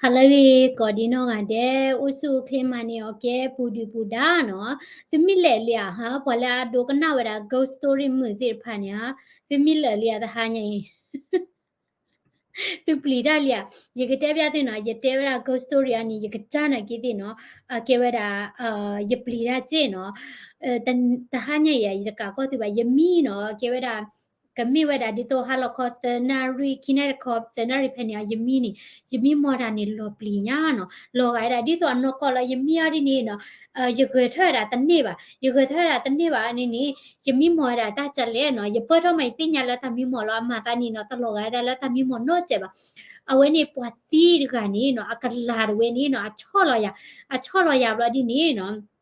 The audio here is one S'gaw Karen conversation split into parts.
ဟါလၢအဂ့ၤ ကိးဒံနီၢ်ဂၤဒဲး အိၣ်ဆူၣ်အိၣ်ချ့မၤန့ၢ်အီၤကဲ ပူၤဒုၣ်ပူၤဒါနီၤ, သုမ့ၢ်လဲၤလံဧါ ဟါ ပှၤလၢအဒိကနၣ်ဝဲဒၣ် ghost story မုာ်သ့ၣ်တဖၣ်န့ၣ်ဧါ, သုမ့ၢ်လဲၤလံဧါ တဟါညါအံၤ သုပျံၤတၢ်လံဧါ, ယကတဲပျးသုနီၤ, ယတဲဝဲဒၣ် ghost story အံၤန့ၣ် ယကစၢ်နာ်က့သ့ၣ်နီၤ, အကဲဝဲဒၣ် ယပျံၤတၢ်စ့ၢ်နီၤ, တဟါညါအံၤ ယတကးကီၢ်သုဘၣ် ယမံနီၤ, ကဲဝဲဒၣ် ကမ့ၢ်ဝဲဒၣ်ဒ်သိးဟါလီၤခီသၢနၣ်ရံၣ် ခံနၣ်ရံၣ်တခီ သၢနၣ်ရံၣ်ဖဲန့ၣ် ယမံန့ၣ် ယမံမီၢ်တၢ်န့ၣ်လီၤပျံၤညါနီၤ, လီၤဂာ်ဝဲဒၣ်ဒ်သိးအနီၢ်ကီၢ်လီၤ ယမံအီၤဒ်န့ၣ်နီၤ, ယဂဲၤထၢၣ်ဝဲဒၣ်တန့ၢ်ဘၣ်, ယဂဲၤထၢၣ်ဝဲဒၣ်တန့ၢ်ဘၣ်န့ၣ်န့ၣ် ယမံမီၢ်ဝဲဒၣ်တၢ်ကလဲၣ်နီၤ, ယပၢၢ်ထီၣ်မးယသ့ၣ်ညါလၢတၢ်မံမီၢ်လီၤ, အမၤသးန့ၣ်နီၤ တလီၤဂာ်ဝဲဒၣ်လၢတၢ်မံမီၢ်နီတစဲးဘၣ်, အဝဲန့ၣ်ပှၤသံတဂၤန့ၣ်နီၤ အကလၤတဝဲန့ၣ်နီၤ အဆီၣ်လီၤယၤ, အဆီၣ်လီၤယၤဘျီဒ်န့ၣ်နီၤ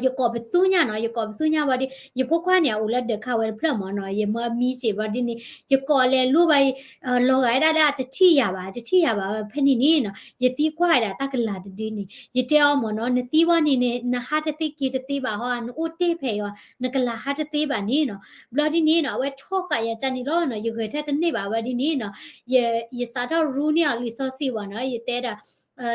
ယကိးပသူညါနီၤ, ယကိးပသူညါဘၣ်ဒီး ယဖိခွါန့ၣ် အအိၣ်လၢဒၢးခါဝဲတဖျၢၣ်မးနီၤ, ယမၢမံစ့ၢ်ဘၣ်ဒ်န့ၣ် ယကိးလဲၤလိၣ်ဘၣ်, လီၤဂာ်ဝဲဒၣ်လၢအတထံၣ်ယၤဘၣ်, တထံၣ်ယၤဘၣ် ဖဲန့ၣ်န့ၣ်နီၤ ယသံကွၢ်ဝဲဒၣ်တၢ်ကလၤတဒုန့ၣ် ယတဲအီၤမးနီၤ, နသံဝဲန့ၣ်န့ၣ် နဟးတသ့က့ၤတသ့ဘၣ်ဟီ, နအိၣ်တ့ၢ်ဖဲအံၤအီၤ နကလၤဟးတသ့ဘၣ်န့ၣ်နီၤ, ဘျီဒ်န့ၣ်နီၤ အဝဲထီၣ်ဃာ်ယၤကန့ၣ်လီၤနီၤ, ယဂဲၤထၢၣ်တန့ၢ်ဘၣ်ဝဲဒ်န့ၣ်နီၤ, ယစးထီၣ်ရူန့ၢ်အီၤလံာ်စီဆှံဘၣ်နီၤ, ယတဲဒၣ်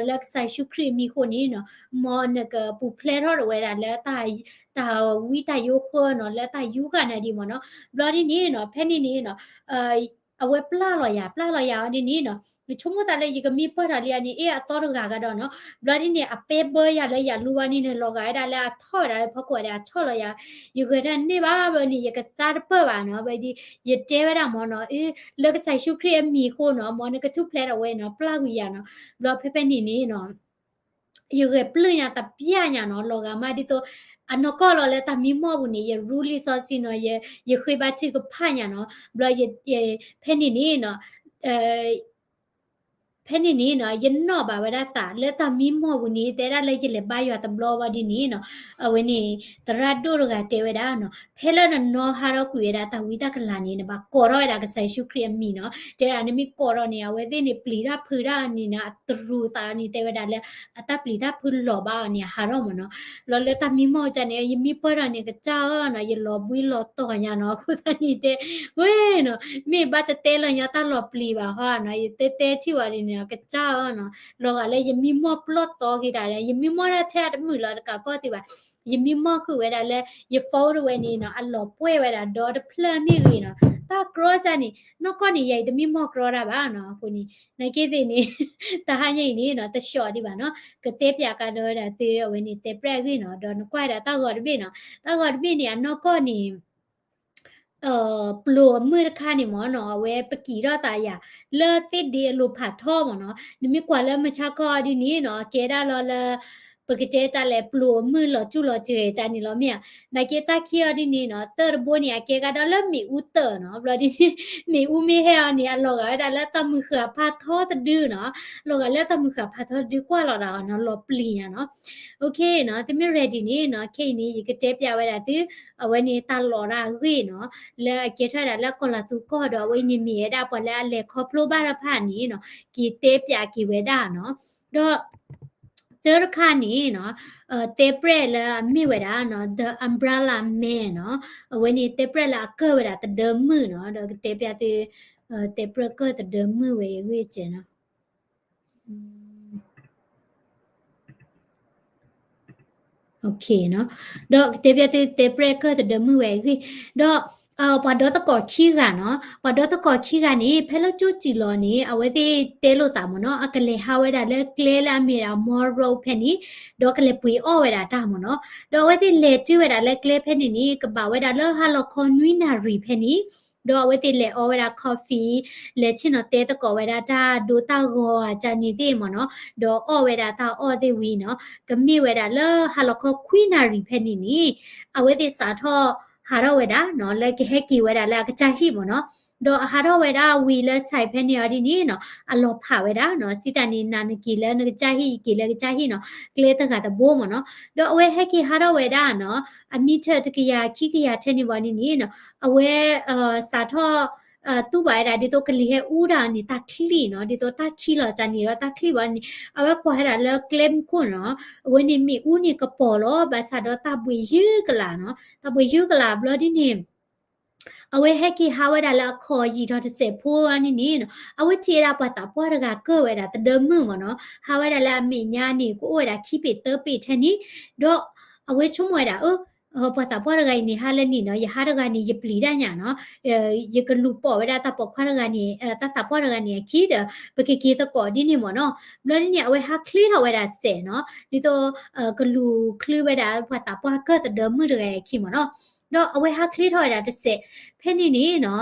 လၢကစၢ်ယ့ၣ်ၡူးခရံာ်အမံၤအဃိန့ၣ်နီၤ, မ်နကပူၤဖျဲးထီၣ်တဝဲဒၣ်လၢ တၢ်ဝံတၢ်ယိဃၢနီၤ, လၢတၢ်ယူဃာ်နၤဒ်မးနီၤ, ဘျီဒ်န့ၣ်နီၤ ဖဲန့ၣ်န့ၣ်နီၤ အဝဲပျၢ်လီၤယၤ, ပျၢ်လီၤယၤအီၤဒ်န့ၣ်နီၤ, ယဆိကမိၣ်သးလၢယကမံပၢၢ်ထီၣ်လံအန့ၣ် အ့ၣ်အသီတဂၤကဒီးနီၤ, ဘျီဒ်န့ၣ် အပဲဘၢယၤလၢယလူၤဝဲန့ၣ်န့ၣ် လီၤဂာ်ဝဲဒၣ်လၢအထီၣ်ဝဲဒၣ်လၢဖီခိၣ်ဝဲဒၣ် အဆီၣ်လီၤယၤ, ယဂဲၤတၢ်န့ၢ်ဘၣ်ဘျီန့ၣ် ယကသါတပၢၢ်ဘၣ်နီၤ, ဘၣ်ဒီး ယတဲဝဲဒၣ်မးနီၤ, အ့ လၢကစၢ်ယ့ၣ်ၡူးခရံာ်အမံၤအဃိနီၤ, မ်နကထူၣ်ဖျဲးထီၣ်ဝဲနီၤ, ပျၢ်ကွံာ်ယၤနီၤ, ဘျီဖဲဖဲန့ၣ်န့ၣ်နီၤ ယဂဲၤပျၢ်ညါတပျၢ်ညါနီၤ, လီၤဂာ်မးဒ်သိး အနီၢ်ကီၢ်လီၤလၢတၢ်မံမီၢ်ပူၤန့ၣ် ယရူလံာ်စီဆှံနီၤ, ယဃ့ဘါထုကဖၣ်ညါနီၤ, ဘျီ ဖဲန့ၣ်န့ၣ်နီၤ ဖဲန့ၣ်န့ၣ်နီၤ ယနီၣ်ဘၣ်ဝဲဒၣ်သးလၢတၢ်မံမီၢ်ပူၤန့ၣ် တဲဒၣ်လၢယလဲၤဘါယွၤတဘျီဘၣ်ဒ်န့ၣ်နီၤ, အဝဲန့ၣ် သရၣ်ဒိၣ်တဂၤတဲဝဲဒၣ်နီၤ, ဖဲလၢနနီၣ်ဟးထီၣ်ကွံာ်ဝဲဒၣ်တၢ်ဝံတၢ်ကလၤန့ၣ် နဘၣ်ကိးထီၣ်ဝဲဒၣ်ကစၢ်ယ့ၣ်ၡူးခရံာ်အမံၤနီၤ, တဲဒၣ်နမ့ၢ်ကိးထီၣ်န့ၣ် အဝဲသ့ၣ်န့ၣ်ပျံၤတၢ်ဖုးတၢ်န့ၣ်နီၤ, အတရူးသးန့ၣ် တဲဝဲဒၣ်လၢ အတၢ်ပျံၤတၢ်ဖုးလီၤဘၣ်အီၤန့ၣ် အဟးထီၣ်မးနီၤ, ဘျီလၢတၢ်မံမီၢ်ကန့ၣ် ယမံပၢၢ်ထီၣ်န့ၣ် ကစၢ်ဧၢနီၤ, ယလီၤဘှံးလီၤတီၤညါနီၤ, အဃိသတးန့ၣ်တဲ ဝဲနီၤ, မ့ၢ်ဘၣ်တတဲလီၤညါတၢ်လီၤပျံၤဘၣ်ဟီနီၤ, ယတဲတဲထံၣ်ဝဲဒ်န့ၣ် ကစၢ်ဧၢနီၤ, လီၤဂာ်လၢယမံမီၢ်ပျီၢ်သီက့ၤဒၣ်ဒီး ယမံမီၢ်ဒၣ်ထဲအတမုာ်လီၤတကးကီၢ်သ့ဘၣ်, ယမံမီၢ်ဃုာ်ဝဲဒၣ်လၢ ယ phone တဝဲန့ၣ်နီၤ အလီၤပှဲၢ်ဝဲဒၣ်ဒီတဖျၢၣ်မ့ၢ်ဂ့ၤနီၤ, တၢ်ကြီကန့ၣ် နီၢ်ကီၢ်န့ၣ် ယအံၤတမံမီၢ်ကြီတၢ်ဘၣ်နီၤ, အဃိန့ၣ် နာ်က့သ့ၣ်န့ၣ် တဟါညါအံၤန့ၣ်နီၤ တဆှီဒံးဘၣ်နီၤ, ကတဲပၠးကဒီးဝဲဒၣ်သု အဝဲန့ၣ် တဲပြဲၣ်အဂ့ၢ်နီၤ, ဒီးနကွၢ်ဒၣ်တၢ်ဂီၤတဘ့ၣ်နီၤ, တၢ်ဂီၤတဘ့ၣ်န့ၣ် အနီၢ်ကီၢ်န့ၣ် ပျိာ်အမုၢ်တခါန့ၣ်မ့ၢ်နီၤ, အဝဲပကံၢ်ထီၣ်သးယၤ လၢသ့ၣ်ဒ့အလိၤဖးထီမ့ၢ်နီၤ, နမ့ၢ်ကွၢ်လၢမုၢ်ဆါခီအီၤဒ်န့ၣ်နီၤ အကဲဒၣ်လီၤလၢ ပကတဲတၢ်လဲၣ် ပျိာ်အမုၢ်လီၤကၠူၣ်လီၤစှဲၤကန့ၣ်လီၤမ့ၢ်ဧါ, နာ်က့တၢ်ခံအီၤဒ်န့ၣ်နီၤ တၢၢ်တဘိန့ၣ် အကဲကဒီးလၢမ့ၣ်အူတၢၢ်နီၤ, ဘျီဒ်န့ၣ် မ့ၣ်အူမ့ၢ်ဟဲအီၤန့ၣ် အလီၤဂာ်ဝဲဒၣ်လၢတၢ်မုၢ်ဃၢ်ဖးထီတဒုနီၤ, လီၤဂာ်လၢတၢ်မုၢ်ဃၢ်ဖးထီတဒုကွၢ်လီၤဒၣ်အီၤနီၤ လီၤပျံၤညါနီၤ, OK နီၤ, သုမ့ၢ် ready န့ၣ်နီၤ ခဲအံၤန့ၣ် ယကတဲပၠးဝဲဒၣ်သု အဝဲန့ၣ်တၢ်လီၤတၢ်အဂ့ၢ်နီၤ, လၢအကဲထီၣ်ဝဲဒၣ်လၢကီၢ်လၤသူကီၢ်ဒီး အဝဲအံၤန့ၣ်မ့ၢ်ဝဲဒၣ်ပှၤလၢအလဲၤခီဖျိဘၣ်တဖၣ်န့ၣ်နီၤ က့ၤတဲပၠးက့ၤဝဲဒၣ်နီၤ, ဒီး တၢတခါန့ၣ်နီၤ တဲပြဲၣ်လၢအမ့ၢ်ဝဲဒၣ်နီၤ The Umbrella Man နီၤ, အဝဲန့ၣ်တဲပြဲၣ်လၢအကၢၢ်ဝဲဒၣ်တဒၢမုၢ်နီၤ, ဒီးကတဲပၠးသု တဲပြဲၣ်ကၢၢ်တဒၢမုၢ်ဝဲအံၤအဂ့ၢ်ကဲနီၤ ဒီးကတဲပၠးသုတဲပြဲၣ်ကၢၢ်တဒၢမုၢ်ဝဲအဂ့ၢ်, ဒီး ပှၤဒီသကိးခံဂၤနီၤ, ပှၤဒီသကိးခံဂၤန့ၣ် ဖဲလၢကၠိၣ်စံၣ်လီၤန့ၣ် အဝဲသ့ၣ်တဲလိာ်သးမ့ၢ်နီၤ အကလဲၤဟးဝဲဒၣ်လၢကျဲလၢအမ့ၢ်ဒၣ် Mall Road ဖဲန့ၣ်, ဒီးကလဲၤပှ့ၤအီၣ်ဝဲဒၣ်တၢ်မ့ၢ်နီၤ, ဒီးအဝဲသ့ၣ်လဲၤတုၤဝဲဒၣ်လၢကျဲဖဲန့ၣ်န့ၣ် ကဘၣ်ဝဲဒၣ်လၢဟါလီၤခီနွံနၣ်ရံၣ်ဖဲန့ၣ်, ဒီးအဝဲသ့ၣ်လဲၤအီဝဲဒၣ် coffee လဲၤဆ့ၣ်နီၤတဲသကိးဝဲဒၣ်တၢ်ဒိတၢ်ဂီၤအကန့ၣ်သ့ၣ်မ့ၢ်နီၤ, ဒီးအီၣ်ဝဲဒၣ်တၢ်အီၣ်သ့ၣ်ဝံၤနီၤ, ကမ့ၢ်ဝဲဒၣ်လၢဟါလီၤခီခွံနၣ်ရံၣ်ဖဲန့ၣ်န့ၣ်, အဝဲသ့ၣ်စးထီၣ်ဟးထီၣ်ဝဲဒၣ်နီၤ, လၢကဟဲက့ၤဝဲဒၣ်လၢအကစၢ်ဟံၣ်မ့ၢ်နီၤ, ဒီးအဟးထီၣ်ဝဲဒၣ်ဝံၤလၢ site ဖဲန့ၣ်အီၤဒ်န့ၣ်နီၤ, အလီၤဖးဝဲဒၣ်နီၤ, စံးတၢ်န့ၣ် နၤနက့ၤလၢနကစၢ်ဟံၣ် ယက့ၤလၢကစၢ်ဟံၣ်နီၤ, ကျဲတဂၤတဘိမ့ၢ်နီၤ, ဒီးအဝဲဟဲက့ၤဟးထီၣ်ဝဲဒၣ်နီၤ, အမံထၢၣ်တကယၤခံကယၤထဲန့ၣ်ဘၣ်န့ၣ်န့ၣ်နီၤ, အဝဲ စးထီၣ် တူၢ်ဘၣ်ဝဲဒၣ်ဒ်သိးကလံၤဟဲအူတၢ်န့ၣ် တၢ်ချံၣ်နီၤ, ဒ်သိးတၢ်ခံးလီၤကန့ၣ်ဒီးတၢ်ချံၣ်ဘၣ်န့ၣ်, အဝဲကွၢ်ဝဲဒၣ်လၢကျဲမုၢ်ခိၣ်နီၤ, အဝဲန့ၣ်မ့ၣ်အူန့ၣ်ကပီၤလီၤ, ဘၣ်ဆၣ်ဒီးတၢ်ဘှံးယုၢ်ကလာ်နီၤ, တၢ်ဘှံးယုၢ်ကလာ်ဘျီဒ်န့ၣ် အဝဲဟဲက့ၤဟးဝဲဒၣ်လၢအခီၣ်ယံာ်ထီၣ်တစဲးဖိန့ၣ်န့ၣ်နီၤ, အဝဲထံၣ်ဝဲဒၣ်ပှၤသးပှၢ်တဂၤကၢၢ်ဝဲဒၣ်သဒၢမုၢ်မ့ၢ်နီၤ, ဟးဝဲဒၣ်လၢအမဲာ်ညါန့ၣ် ကအိၣ်ဝဲဒၣ်ခံဘ့ၣ်သၢဘ့ၣ်ထဲန့ၣ်, ဒီးအဝဲဆိကမိၣ်ဝဲဒၣ် အၢ ပှၤသးပှၢ်တဂၤအံၤန့ၣ် ဟးလၢနံၣ်နီၤ, ယဟးတဂၤန့ၣ် ယပျံၤတၢ်ညါနီၤ, ယကလူၤပိာ်ဝဲဒၣ်တၢ်ပိာ်ခွါတဂၤန့ၣ် တၢ်သးပှၢ်တဂၤန့ၣ်အခံဒီး ပကက့ၤသကိးဒ်န့ၣ်မ့ၢ်နီၤ. ဘျီဒ်န့ၣ် အဝဲဟးချ့ထီၣ်ဝဲဒၣ်စဲးနီၤ, ဒ်သိး ကလူၤချုဝဲဒၣ်ပှၤသးပှၢ်ကၢၢ်သဒၢမုၢ်တဂၤအခံမ့ၢ်နီၤ. ဒီးအဝဲဟးချ့ထီၣ်ဝဲဒၣ်တစဲး, ဖဲန့ၣ်န့ၣ်နီၤ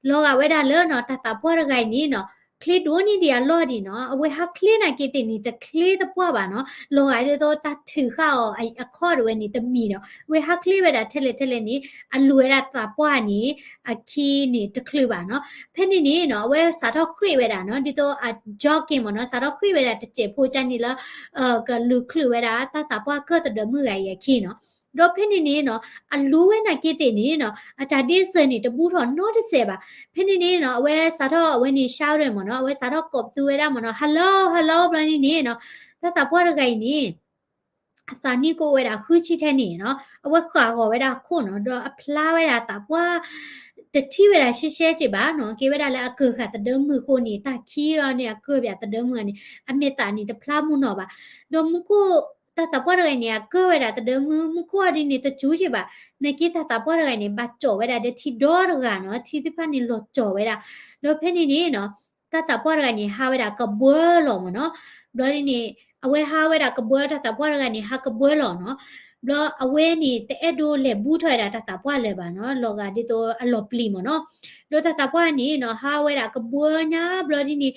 လီၤဂာ်ဝဲဒၣ်လၢနီၤ တၢ်သးပှၢ်တဂၤအံၤန့ၣ်နီၤ ချ့ဒိၣ်န့ၢ်ဒံးအလီၢ်ဒံးနီၤ, အဝဲဟးချ့နာ်က့သ့ၣ်န့ၣ် တချ့သပှၢ်ဘၣ်နီၤ, လီၤဂာ်ဒ်သိးတၢ်ထုးဃာ်အီၤအခီၣ်တဝဲန့ၣ်တမံၤဒီး အဝဲဟးချ့ဝဲဒၣ်ထဲလဲၣ်ထဲလဲၣ်န့ၣ် အလူၤဝဲဒၣ်သးပှၢ်န့ၣ် အခံန့ၣ်တချုးဘၣ်နီၤ. ဖဲန့ၣ်န့ၣ်နီၤ အဝဲစးထီၣ်ဃ့ၢ်ဝဲဒၣ်နီၤ ဒ်သိးအ jogging မ့ၢ်နီၤ, စးထီၣ်ဃ့ၢ်ဝဲဒၣ်တစဲးဖိကန့ၣ်လၢ ကလူၤချုဝဲဒၣ်တၢ်သးပှၢ်ကၢၢ်သဒၢမုၢ်ဂၤအံၤအခံနီၤ. ဒီးဖဲန့ၣ်န့ၣ်နီၤ အလူၤဝဲနာ်က့သ့ၣ်န့ၣ်နီၤ အတၢ်ဒ့စၢၤန့ၣ် တဘူးထီၣ်နီတစဲးဘၣ်. ဖဲန့ၣ်န့ၣ်နီၤ အဝဲစးထီၣ်အဝဲန့ၣ် shout မ့ၢ်နီၤ, အဝဲစးထီၣ်ကိးပသူဝဲဒၣ်မ့ၢ်နီၤ hello hello ဘျီန့ၣ်န့ၣ်နီၤ တၢ်သးပှၢ်တဂၤအံၤန့ၣ် အသးနံၣ်ကအိၣ်ဝဲဒၣ်ဃုဆံထဲန့ၣ်နီၤ အဝဲဃၣ်ဂီၤဝဲဒၣ်အခိၣ်နီၤ ဒီးအဖျါဝဲဒၣ်သးပှၢ် တထံၣ်ဝဲဒၣ်ရှဲရှဲက့ဘၣ်နီၤ, ကဲဝဲဒၣ်လၢအကၢၢ်ဃာ်သဒၢမုၢ်အဃိန့ၣ် တၢ်ခံအီၤန့ၣ် အကၢၢ်ဘၣ်သဒၢမုၢ်အန့ၣ် အမဲာ်သးန့ၣ်တဖျါမုၢ်နီၤဘၣ်. ဒီးမူခိၣ် တၢ်သးပှၢ်တဂၤအံၤန့ၣ် အကၢၢ်ဝဲဒၣ်သဒၢမုၢ် မူခိၣ်အီၤဒ်န့ၣ်တစူၤက့ဘၣ်, နာ်က့တၢ်သးပှၢ်တဂၤအံၤန့ၣ် ဘၣ်ကၠီၣ်ဝဲဒၣ်ဒီးထံဒီတဂၤနီၤ, ထံသ့ၣ်တဖၣ်န့ၣ်လီၤကၠီၣ်ဝဲဒၣ်. ဒီးဖဲန့ၣ်န့ၣ်နီၤ တၢ်သးပှၢ်တဂၤန့ၣ် ဟးဝဲဒၣ်ကဘှၢလီၤမ့ၢ်နီၤ. ဘျီဒ်န့ၣ် အဝဲဟးဝဲဒၣ်ကဘှၢ တၢ်သးပှၢ်တဂၤန့ၣ် ဟးကဘှၢလီၤနီၤ. ဘျီအဝဲန့ၣ် တအဲၣ်ဒိးလဲၤဘူးထီၣ်ဝဲဒၣ်တၢ်သးပှၢ်လၢၤဘၣ်နီၤ, လီၤဂာ်ဒ်သိးအလီၤပျံၤမ့ၢ်နီၤ. ဒီးတၢ်သးပှၢ်န့ၣ်နီၤ ဟးဝဲဒၣ်ကဘှၢညါဘျီဒ်န့ၣ်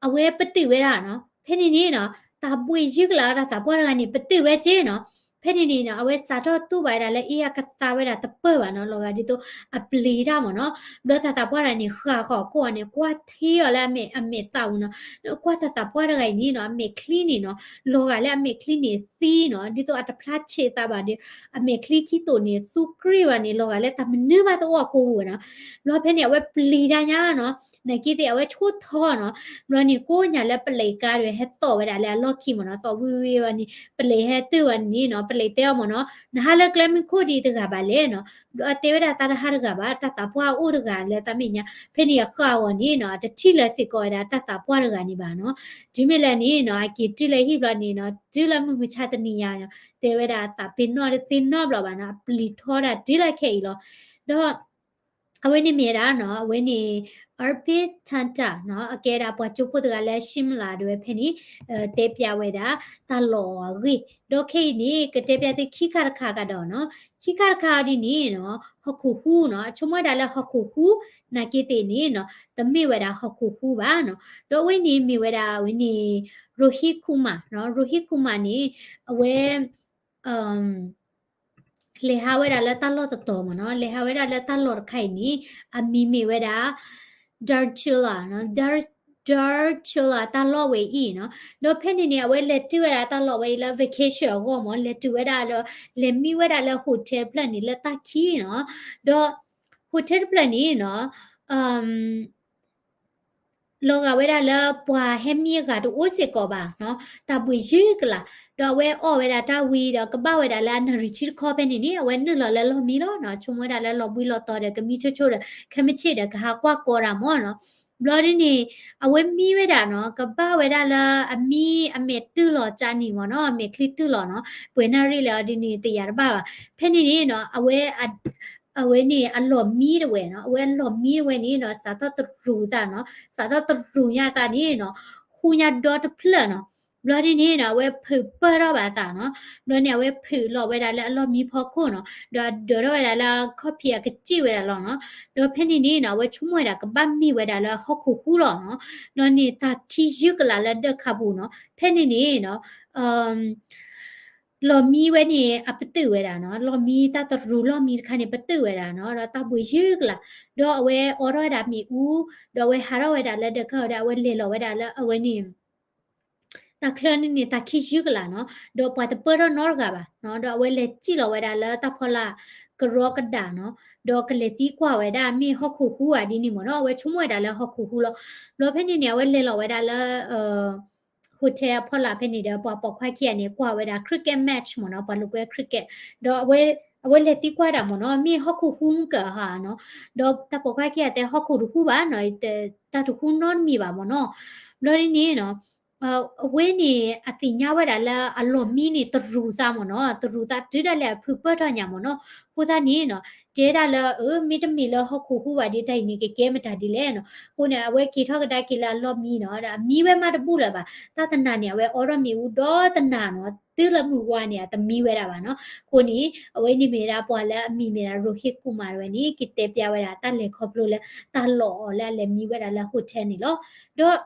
အဝဲပတုာ်ဝဲဒၣ်နီၤ. ဖဲန့ၣ်န့ၣ်နီၤ တၢ်ဘှံးယုၢ်ကလးတၢ်သးပှၢ်တဂၤန့ၣ် ပတုာ်ဝဲက့နီၤ. ဖဲန့ၣ်န့ၣ်နီၤ အဝဲစးထီၣ်တူၢ်ဘၣ်ဝဲဒၣ်လၢ အ့ အကသါဝဲဒၣ်တပၢၢ်ဘၣ်နီၤ, လီၤဂာ်ဒ်သိးအပျံၤတၢ်မ့ၢ်နီၤ. ဘျီတၢ်သးပှၢ်တဂၤန့ၣ် ဃၣ်ဃီၤကိၢ်အီၤန့ၣ် ကွၢ်ထံအီၤလၢအမဲာ်သးပူၤနီၤ. ကွၢ်တၢ်သးပှၢ်တဂၤအံၤန့ၣ်နီၤ အမဲာ်ချံန့ၣ်နီၤ လီၤဂာ်လၢအမဲာ်ချံန့ၣ်သံနီၤ, ဒ်သိးအတဖျါဆံးသးဘၣ်ဒီး အမဲာ်ချံခံတိာ်န့ၣ် သူကြ့ၢ်ဘၣ်န့ၣ် လီၤဂာ်လၢတၢ်မနုၤမးတအိၣ်အကိာ်ပူၤနီၤ. ဘျီဖဲန့ၣ် အဝဲပျံၤတၢ်ညါနီၤ, နာ်က့သ့ၣ် အဝဲဆိထီနီၤ. ဘျီန့ၣ် ကိးညါလၢပလံးကါဒီး ဟဲသီၣ်ဝဲဒၣ်လၢအလီၢ်ခံမ့ၢ်နီၤ, သီၣ်ဝံၣ်ဝံၣ်ဝဲန့ၣ် ပလံးဟဲတုၤဝဲန့ၣ်နီၤ, ပလံးတဲအီၤမ့ၢ်နီၤ, နဟးလၢကျဲမုၢ်ခိၣ်ဒံးတဂၤဘၣ်လဲၣ်နီၤ. ဒီးအတဲဝဲဒၣ်သးတဟးတဂၤဘၣ်, တၢ်သးပှၢ်အိၣ်တဂၤလၢသးမဲာ်ညါ. ဖဲန့ၣ်အဃၣ်အဂီၢ်န့ၣ်နီၤ အတထံၣ်လၢၤစ့ၢ်ကီးဝဲဒၣ်တၢ်သးပှၢ်တဂၤန့ၣ်ဘၣ်နီၤ. တုၤမ့ၢ်လၢန့ၣ်နီၤ အက့ၤတုၤလၢဟံၣ်ဘျီန့ၣ်နီၤ တုၤလၢမုၢ်မဆါတနံၤညါနီၤ တဲဝဲဒၣ်အသးပ့ၤနီၣ်တသ့နီတဘျီဘၣ်နီၤ, အပျံၤထီဒၣ်တုၤလၢခဲအံၤလီၤ. ဒီး အဝဲန့ၣ်မ့ၢ်ဝဲဒၣ်နီၤ အဝဲန့ၣ် Arpit Tanta နီၤ အကဲဒၣ်ပှၤကၠိဖိတဂၤလၢ Shimla ဒၣ်ဝဲဖဲန့ၣ် တဲပျးဝဲဒၣ်တၢ်လီၢ်အဂ့ၢ်. ဒီးခဲအံၤန့ၣ် ကတဲပျးသုခံခါတခါကဒီးနီၤ, ခံခါတခါအီၤဒ်န့ၣ်နီၤ ဟီၣ်ခိၣ်ဟူးနီၤ, အဆိကမိၣ်ဝဲဒၣ်လၢဟီၣ်ခိၣ်ဟူး နာ်က့သ့ၣ်န့ၣ်နီၤ တမ့ၢ်ဝဲဒၣ်ဟီၣ်ခိၣ်ဟူးဘၣ်နီၤ. ဒီးအဝဲန့ၣ်မ့ၢ်ဝဲဒၣ်အဝဲန့ၣ် Rohit Kumar နီၤ, Rohit Kumar န့ၣ် အဝဲ လဲၤဟးဝဲဒၣ်လၢတၢ်လီၢ်တတီၤမ့ၢ်နီၤ, လဲၤဟးဝဲဒၣ်လၢတၢ်လီၢ်တခါအံၤန့ၣ် အမံၤမ့ၢ်ဝဲဒၣ် Dharamshala နီၤ, Dhar- Dharamshala တၢ်လီၢ်ဝဲအံၤနီၤ. ဒီးဖဲန့ၣ်န့ၣ် အဝဲလဲၤတုၤဝဲဒၣ်တၢ်လီၢ်ဝဲအံၤလၢ vacation အဂီၢ်မ့ၢ်, လဲၤတုၤဝဲဒၣ်လၢ လဲၤမံဝဲဒၣ်လၢ hotel တဖျၢၣ်န့ၣ် လၢတၢ်ခံနီၤ. ဒီး hotel တဖျၢၣ်န့ၣ်နီၤ လီၤဂာ်ဝဲဒၣ်လၢပှၤဟဲမံအဂၤတအိၣ်စ့ၢ်ကီးဘၣ်နီၤ, တၢ်ဘှံးယုၢ်ကလာ်, ဒီးအဝဲအီၣ်ဝဲဒၣ်တၢ်ဝံၤဒီး ကဘၣ်ဝဲဒၣ်လၢအနၣ်ရံၣ်ဆံတခီဖဲန့ၣ်န့ၣ် အဝဲနုာ်လီၤလၢလီၢ်မံလီၤနီၤ, ဆိကမိၣ်ဝဲဒၣ်လၢလီၤဘှံးလီၤတီၤဒီး ကမံဆိဆိဒီး ခဲမုၢ်ဆ့ၣ်ဒီးကဟးကွၢ်ကီတၢ်မ့ၢ်နီၤ. ဘျီဒ်န့ၣ် အဝဲမံဝဲဒၣ်နီၤ, ကဘၣ်ဝဲဒၣ်လၢအမံအမဲာ်တုၢ်လီၤကၠါန့ၣ်မ့ၢ်နီၤ, အမဲာ်ချံတုၢ်လီၤနီၤ, ပှဲၤနၣ်ရံၣ်လဲၣ်အီၤဒ်န့ၣ် တယာ်တဘၣ်ဘၣ်. ဖဲန့ၣ်န့ၣ်နီၤ အဝဲ အဝဲန့ၣ်အလီၢ်မံတဝဲနီၤ, အဝဲအလီၢ်မံတဝဲန့ၣ်နီၤ စးထီၣ်တရူးသးနီၤ, စးထီၣ်တရူးညါသးန့ၣ်နီၤ, ဃူညါဒီတဖျၢၣ်နီၤ. ဘျီဒ်န့ၣ်နီၤ အဝဲဖုးပၢၢ်ထီၣ်ဘၣ်အသးနီၤ. ဘျီန့ၣ် အဝဲဖုးလီၤဝဲဒၣ်လၢအလီၢ်မံဖီခိၣ်နီၤ, ဒီးအဒၢးထီၣ်ဝဲဒၣ်လၢအခီၣ်ဖံးအကစံၣ်ဝဲဒၣ်လီၤနီၤ. ဒီးဖဲန့ၣ်န့ၣ်နီၤ အဝဲဆိကမိၣ်ဝဲဒၣ်ကဘၣ်မ့ၢ်ဝဲဒၣ်လၢဟီၣ်ခိၣ်ဟူးလီၤနီၤ. ဘျီန့ၣ် တၢ်ခံယုၢ်ကလာ်လၢဒၢးခးပူၤနီၤ, ဖဲန့ၣ်န့ၣ်နီၤ လီၢ်မံဝဲန့ၣ် အပတုာ်ဝဲဒၣ်နီၤ, လီၢ်မံတၢ်တရူးလီၢ်မံတခါန့ၣ် ပတုာ်ဝဲဒၣ်နီၤ, ဒီးတၢ်ဘှံးယုၢ်ကလာ်, ဒီးအဝဲအိးထီၣ်ဝဲဒၣ်မ့ၣ်အူ, ဒီးအဝဲဟးထီၣ်ဝဲဒၣ်လၢဒၢးခးဝဲဒၣ် အဝဲလဲၤလီၤဝဲဒၣ်လၢအဝဲန့ၣ် တၢ်ချၢန့ၣ်န့ၣ် တၢ်ခံယုၢ်ကလာ်နီၤ, ဒီးပှၤတပၢၢ်ထီၣ်နီတဂၤဘၣ်နီၤ, ဒီးအဝဲလဲၤစံၣ်လီၤဝဲဒၣ်လၢတၢ်ဖီလာ်ကရီကဒၣ်နီၤ, ဒီးကလဲၤသံကွၢ်ဝဲဒၣ်မ့ၢ်ဟီၣ်ခိၣ်ဟူးဧါဒ်န့ၣ်မ့ၢ်နီၤ, အဝဲဆိကမိၣ်ဝဲဒၣ်လၢဟီၣ်ခိၣ်ဟူးလီၤ. ဘျီဖဲန့ၣ်န့ၣ် အဝဲလဲၤလီၤဝဲဒၣ်လၢ hotel အဖီလာ်ဖဲန့ၣ်ဒီး ပှၤပိာ်ခွါခံဂၤန့ၣ် ကွၢ်ဝဲဒၣ် cricket match မ့ၢ်နီၤ, ပှၤလိာ်ကွဲ cricket, ဒီးအဝဲ အဝဲလဲၤသံကွၢ်တၢ်မ့ၢ်နီၤ, မ့ၢ်ဟီၣ်ခိၣ်ဟူမ့ၢ်ကဟါနီၤ, ဒီးတၢ်ပိာ်ခွါခံဂၤတဲဟီၣ်ခိၣ်တဟူဘၣ်နီၤ, တၢ်တဟူနီတမံၤဘၣ်မ့ၢ်နီၤ. ဘျီဒ်န့ၣ်နီၤ အဝဲန့ၣ် အသ့ၣ်ညါဝဲဒၣ်လၢအလီၢ်မံန့ၣ်တရူးသးမ့ၢ်နီၤ, တရူးသးတုၤဒၣ်လဲာ်အဖုပၢၢ်ထီၣ်ညါမ့ၢ်နီၤ. အဃိသတးန့ၣ်နီၤ တဲဒၣ်လၢ အၢ မ့တမ့ၢ်လၢဟီၣ်ခိၣ်ဟူဘၣ်ဒီး တၢ်အံၤန့ၣ်ကကဲမတၤဒ်လဲၣ်နီၤ. အဃိန့ၣ် အဝဲက့ၤထီၣ်ကဒါက့ၤလၢအလီၢ်မံနီၤ, ဒီးအမံဝဲမးတဘူၣ်လၢၤဘၣ်. တၢ်တနၤန့ၣ် အဝဲအိးထီၣ်မ့ၣ်အူဒီတနၤနီၤ, တုၤလၢမုၢ်ဝါန့ၣ် အတမံဝဲဒၣ်ဘၣ်နီၤ. အဃိန့ၣ် အဝဲန့ၣ်မ့ၢ်ဒၣ်ပှၤလၢအမံၤမ့ၢ်ဒၣ် ရိဟ့ၣ်ကူၣ်မၤ တဝဲန့ၣ် ကတဲပျးဝဲဒၣ်တၢ်လဲၤခီဖျိလၢ တၢ်လီၢ်အီၤလၢအလဲၤမံဝဲဒၣ်လၢ hotel န့ၣ်လီၤ. ဒီး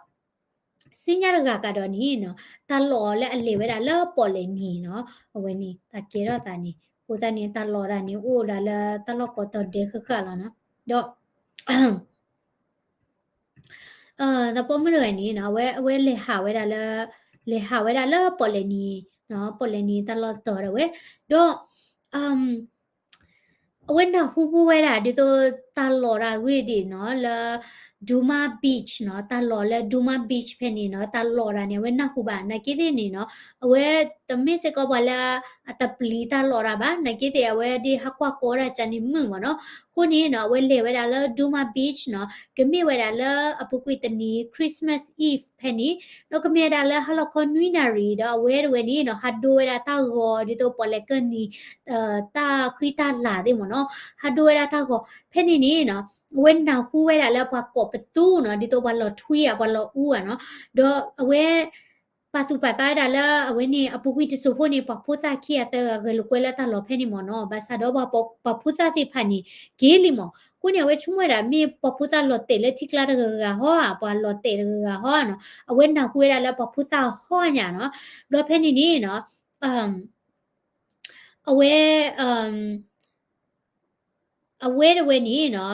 စံညါတဂၤကဒီးန့ၣ်နီၤ, တၢ်လီၢ်အီၤလၢအလဲၤဝဲဒၣ်လၢပီၣ်လဲၣ်နံၤနီၤ, အဝဲန့ၣ် တၢ်ကဲထီၣ်သးန့ၣ် အဃိသတးန့ၣ် တၢ်လီၢ်ဒၣ်န့ၣ် အိၣ်ဒၣ်လၢတၢ်လီၢ်ကိးတီၤဒဲးဃၣ်ဃၣ်လီၤနီၤ. ဒီး ဒီးပိာ်မုၣ်တဂၤန့ၣ်နီၤ အဝဲ အဝဲလဲၤဟးဝဲဒၣ်လၢ လဲၤဟးဝဲဒၣ်လၢပီၣ်လဲၣ်နံၤနီၤ, ပီၣ်လဲၣ်နံၤတၢ်လီၢ်တီၤဒၣ်ဝဲ, ဒီး အဝဲနၢ်ဟူဘူၣ်ဝဲဒၣ် ဒ်သိးတၢ်လီၢ်ဒၣ်အဂ့ၢ်ဒ်နီၤ လၢ Duma Beach နီၤ, တၢ်လီၢ်လၢ Duma Beach ဖဲန့ၣ်နီၤ, တၢ်လီၢ်ဒၣ်န့ၣ် အဝဲနၢ်ဟူဘၣ် နာ်က့သ့ၣ်န့ၣ်နီၤ, အဝဲတမ့ၢ်စ့ၢ်ကီးပှၤလၢအတပျံၤတၢ်လီၢ်ဒၣ်ဘၣ်, နာ်က့သ့ၣ် အဝဲဒ်ဟးကွၢ်ကီဒၣ်ကန့ၣ်မုာ်မ့ၢ်နီၤ. အဃိန့ၣ်နီၤ အဝဲလဲၤဝဲဒၣ်လၢ Duma Beach နီၤ, ကမ့ၢ်ဝဲဒၣ်လၢအပူၤကွံာ်တနံၤ Christmas Eve ဖဲန့ၣ်, ဒီးကမ့ၢ်ဝဲဒၣ်လၢဟါလီၤခီနွံနၣ်ရံၣ် ဒီးအဝဲတဝဲန့ၣ်နီၤ ဟးဒိဝဲဒၣ်တၢ်ဂီၤ ဒ်သိးပီၣ်လဲၣ်ကၢၢ်နံၤ တၢ်ဃံတၢ်လၤသ့ၣ်မ့ၢ်နီၤ, ဟးဒိဝဲဒၣ်တၢ်ဂီၤ ဖဲန့ၣ်န့ၣ်နီၤ, အဝဲနၢ်ဟူဝဲဒၣ်လၢပှၤကိးပသူနီၤ, ဒ်သိးပှၤလီၤထွံဧါ ပှၤလီၤအူဧါနီၤ, ဒီးအဝဲ ပာ်သူၣ်ပာ်သးဝဲဒၣ်လၢအဝဲန့ၣ် အပူၤကွံာ်တစိၤဖိန့ၣ် ပှၤဖိသၣ်ခံဂၤသၢဂၤဂဲၤလိာ်ကွဲလၢတၢ်လီၢ်ဖဲန့ၣ်မ့ၢ်နီၤ, ဘၣ်ဆၣ်ဒီးပှၤဖိသၣ်သ့ၣ်တဖၣ်န့ၣ် က့ၤလံမ့ၢ်, အဃိန့ၣ် အဝဲဆိကမိၣ်ဝဲဒၣ် မ့ၢ်ပှၤဖိသၣ်လီၤတဲာ်လၢထံကျါတဂၤဂၤဟီဧါ, ပှၤလီၤတဲာ်တဂၤဂၤဟီဧါနီၤ, အဝဲနၢ်ဟူဝဲဒၣ်လၢပှၤဖိသၣ်ဟီညါနီၤ, ဘျီဖဲန့ၣ်န့ၣ်နီၤ အဝဲ အဝဲတဝဲန့ၣ်နီၤ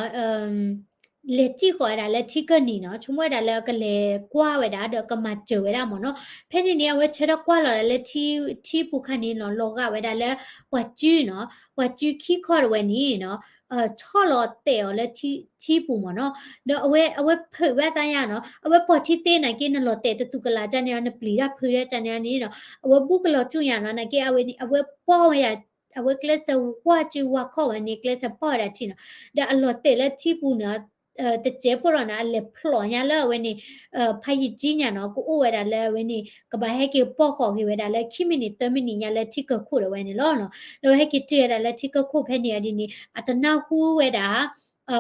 လဲၤတံၢ်ဃီၤဝဲဒၣ်လၢထံကၢၢ်နံၤနီၤ, ဆိကမိၣ်ဝဲဒၣ်လၢကလဲၤကွၢ်ဝဲဒၣ် ဒီးကမၤစၢၤဝဲဒၣ်မ့ၢ်နီၤ, ဖဲန့ၣ်န့ၣ် အဝဲဆၢထၢၣ်ကွၢ်လီၤဒၣ်လၢထံပူၤခါန့ၣ်နီၤ, လီၤဂာ်ဝဲဒၣ်လၢ ပှၤစုနီၤ, ပှၤစုခံခီတဝဲန့ၣ်နီၤ ထီၣ်လီၤတဲာ်အီၤလၢထံပူၤမ့ၢ်နီၤ, ဒီးအဝဲ အဝဲဖုးဝဲအသးညါနီၤ, အဝဲပိာ်ထံသ့နာ်က့ နလီၤတဲာ်တတူၢ်ကလာ်ကန့ၣ် နပျံၤတၢ်ဖုးတၢ်ကန့ၣ်န့ၣ်နီၤ, အဝဲဘူးကလီၤကၠူၣ်ညါနီၤ, နာ်က့အဝဲ အဝဲပီၢ်ဝဲယၤ အဝဲကျဲးစၢးဝါစုဝါခီၣ်ဝဲန့ၣ် ကျဲးစၢးပီၢ်ဝဲဒၣ်ထံနီၤ, ဒီးအလီၤတဲာ်လၢထံပူၤန့ၣ် တစဲးဖိလီၤန့ၣ် အလဲၤဖျိးညါလၢအဝဲန့ၣ် ဖးယံာ်ကံညါနီၤ, ကအိၣ်ဝဲဒၣ်လၢအဝဲန့ၣ် ကဘၣ်ဟဲက့ၤပီၢ်ဃီၤဂ့ၤဝဲဒၣ်လၢခံမံးနံးသၢမံးနံးညါလၢထံကၢၢ်ခိၣ်ဒၣ်ဝဲန့ၣ်လီၤနီၤ, ဒီးအဝဲဟဲက့ၤတုၤဝဲဒၣ်လၢထံကၢၢ်ခိၣ်ဖဲန့ၣ်အဒ်န့ၣ် အတနၢ်ဟူဝဲဒၣ်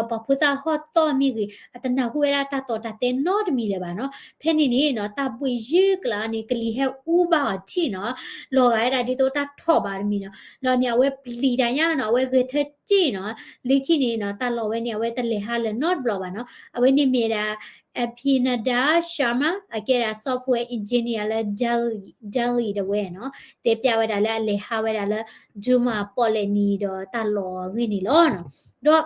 ပှၤဖိသၣ်ဟီၣ်သီၣ်မ့ၢ်ဂ့ၤ အတနၢ်ဟူဝဲဒၣ်တၢ်သီၣ်တၢ်သဲနီတမံၤလၢၤဘၣ်နီၤ. ဖဲန့ၣ်န့ၣ်နီၤ တၢ်ဘှံးယုၢ်ကျါန့ၣ် ကလံၤဟဲအူဘၣ်အီၤထံၣ်နီၤ, လီၤဂာ်ဝဲဒၣ်ဒ်သိးတၢ်ထီၣ်ဘၣ်တမံၤနီၤ. ဒီးန့ၣ်အဝဲပျံၤတၢ်ညါနီၤ, အဝဲဂဲၤထၢၣ်တံၢ်နီၤ, လၢခံန့ၣ်နီၤ တၢ်လီၢ်ဝဲန့ၣ် အဝဲတလဲၤဟးလၢၤနီတဘျီဘၣ်နီၤ. အဝဲန့ၣ်မ့ၢ်ဒၣ် Abhinanda Sharma အကဲဒၣ် software engineer လၢ Delhi တဝဲနီၤ, တဲပျးဝဲဒၣ်လၢအလဲၤဟးဝဲဒၣ်လၢ Juma ပီၣ်လဲၣ်နံၤဒီးတၢ်လီၢ်အဂ့ၢ်န့ၣ်လီၤ. ဒီး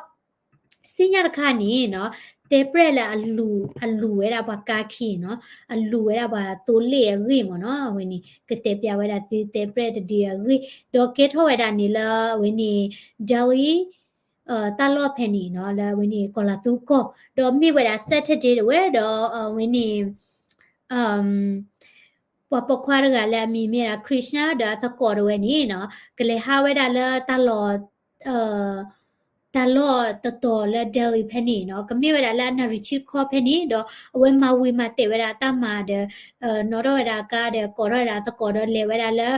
စံညါတခါန့ၣ်နီၤ, တဲပျဲၢ်လၢအလူၤ အလူၤဝဲဒၣ်ပှၤကါခံနီၤ, အလူၤဝဲဒၣ်ပှၤသိလ့ၣ်အဂ့ၢ်မ့ၢ်နီၤ, အဝဲန့ၣ် ကတဲပျးဝဲဒၣ်သုတဲပျဲၢ်တဒုအဂ့ၢ်, ဒီးကဲထီၣ်ဝဲဒၣ်န့ၣ်လၢအဝဲန့ၣ် Delhi တၢ်လီၢ်ဖဲန့ၣ်နီၤ, လၢအဝဲန့ၣ်ကီၤလၤသူကီၢ်, ဒီးမ့ၢ်ဝဲဒၣ် Saturday တဝဲ ဒီးအဝဲန့ၣ် ပှၤပိာ်ခွါတဂၤလၢအမံၤမ့ၢ်ဒၣ် Krishna ဒီးအသကိးတဝဲန့ၣ်နီၤ, ကလဲၤဟးဝဲဒၣ်လၢတၢ်လီၢ် တၢ်လီၢ်တတီၤလၢ Delhi ဖဲန့ၣ်နီၤ, ကမ့ၢ်ဝဲဒၣ်လၢအနၣ်ရံၣ်ဆံတခီဖဲန့ၣ်, ဒီးအဝဲမၤဝံၤမၤတဲာ်ဝဲဒၣ်အတၢ်မၤဒီး နီၣ်ထီၣ်ဝဲဒၣ်အကါဒီးကိးထီၣ်ဝဲဒၣ်အသကိးဒီးလဲၤဝဲဒၣ်လၢ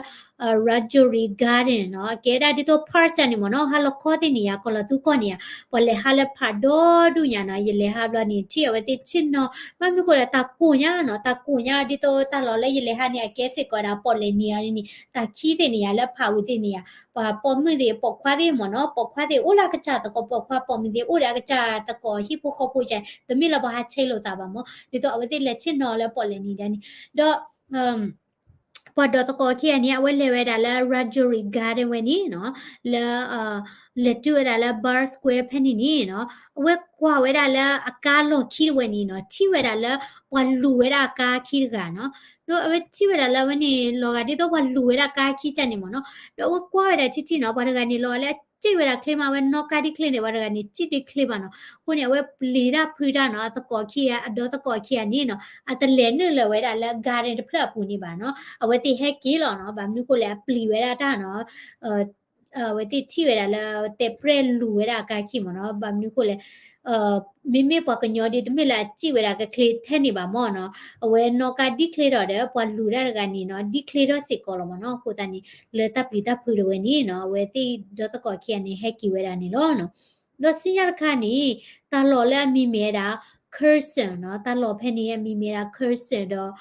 Rajouri Garden နီၤ, ကဲဒၣ်ဒ်သိး park တၢ်န့ၣ်မ့ၢ်နီၤ, ဟါလီၤခီသ့ၣ်န့ၣ်ယါ ကီၤလီၤသူကီၢ်န့ၣ်ယါ, ပှၤလဲၤဟးလၢ park ဒီဒူၣ်ညါနီၤ, ယလဲၤဟးဘျီန့ၣ် ထံၣ်အဝဲသ့ၣ်ဆ့ၣ်နီၤ, ဘၣ်မနုၤဃိလဲၣ် တၢ်ကိၢ်ညါနီၤ, တၢ်ကိၢ်ညါ ဒ်သိးတၢ်လီၢ်လၢယလဲၤဟးန့ၣ် အကဲစ့ၢ်ကီးဒၣ်ပီၣ်လဲၣ်နံၤအါန့ၣ်, တၢ်ခံသ့ၣ်န့ၣ်ယါ လၢ park ဝံၤသ့ၣ်န့ၣ်ယါ, ပှၤပိာ်မုၣ်သ့ၣ်ပိာ်ခွါသ့ၣ်မ့ၢ်နီၤ, ပိာ်ခွါသ့ၣ်အိၣ်လၢအကစၢ်သကိး, ပိာ်ခွါပိာ်မုၣ်သ့ၣ်အိၣ်ဒီးအကစၢ်သကိး, ဟံၣ်ဖိဃီဖိက, တမ့ၢ်လၢပှၤဟးဆဲးလိာ်သးဘၣ်မ့ၢ်, ဒ်သိးအဝဲသ့ၣ်လဲၤဆ့ၣ်နီၤလၢပီၣ်လဲၣ်နံၤဒၣ်န့ၣ်, ဒီး ပှၤဒီးသကိးခံဂၤန့ၣ် အဝဲလဲၤဝဲဒၣ်လၢ Rajouri Garden ဝဲန့ၣ်နီၤ, လၢ လဲၤတုၤဝဲဒၣ်လၢ Bard Square ဖဲန့ၣ်န့ၣ်နီၤ, အဝဲကွၢ်ဝဲဒၣ်လၢအကါလီၢ်ခံတဝဲန့ၣ်နီၤ, ထံၣ်ဝဲဒၣ်လၢပှၤလူၤဝဲဒၣ်အကါခံတဂၤနီၤ, ဒီးအဝဲထံၣ်ဝဲဒၣ်လၢအဝဲန့ၣ် လီၤဂာ်ဒ်သိးပှၤလူၤဝဲဒၣ်ကါခံကၢ်န့ၣ်မ့ၢ်နီၤ, ဒီးအဝဲကွၢ်ဝဲဒၣ်ထံထံနီၤ, ပှၤတဂၤန့ၣ် လီၤဂာ်လၢအစံၣ်ဝဲဒၣ်ချ့မး, အဝဲနီၣ်ကါဒ်ချ့န့ၣ် ပှၤတဂၤန့ၣ် စံၣ်ဒ်ချ့ဘၣ်နီၤ, အဃိန့ၣ် အဝဲပျံၤတၢ်ဖုးတၢ်နီၤ, အသကိးခံဂၤ အဒီသကိးခံဂၤန့ၣ်နီၤ, အတလဲၤနုာ်လၢၤဝဲဒၣ်လၢ garden တဖျၢၣ်အပူၤန့ၣ်ဘၣ်နီၤ, အဝဲသ့ၣ်ဟဲက့ၤလီၤနီၤ, ဘၣ်မနုၤဃိလဲၣ် အပျံၤဝဲဒၣ်တၢ်နီၤ, အဝဲသ့ၣ်ထံၣ်ဝဲဒၣ်လၢ တဲးပြဲၣ်လူၤဝဲဒၣ်အကါခံမ့ၢ်နီၤ, ဘၣ်မနုၤဃိလဲၣ် မ့မ့ၢ်ပှၤကညီဒီး တမ့ၢ်လၢအစံၣ်ဝဲဒၣ်ကချ့ထဲန့ၣ်ဘၣ်မ့ၢ်နီၤ, အဝဲနီၣ်ကါဒ်ချ့ထီၣ်ဒီး ပှၤလူၤတၢ်တဂၤန့ၣ်နီၤ ဒ်ချ့ထီၣ်စ့ၢ်ကီးလီၤမ့ၢ်နီၤ, အဃိသတးန့ၣ် လၢတၢ်ပျံၤတၢ်ဖုးတဝဲန့ၣ်နီၤ အဝဲသ့ၣ်ဒီသကိးခံဂၤန့ၣ် ဟဲက့ၤဝဲဒၣ်န့ၣ်လီၤ. ဒီးဆူညါတခါန့ၣ် တၢ်လီၢ်လၢအမံၤမ့ၢ်ဝဲဒၣ် Kherson နီၤ, တၢ်လီၢ်ဖဲန့ၣ်အမံၤမ့ၢ်ဝဲဒၣ် Kherson ဒီး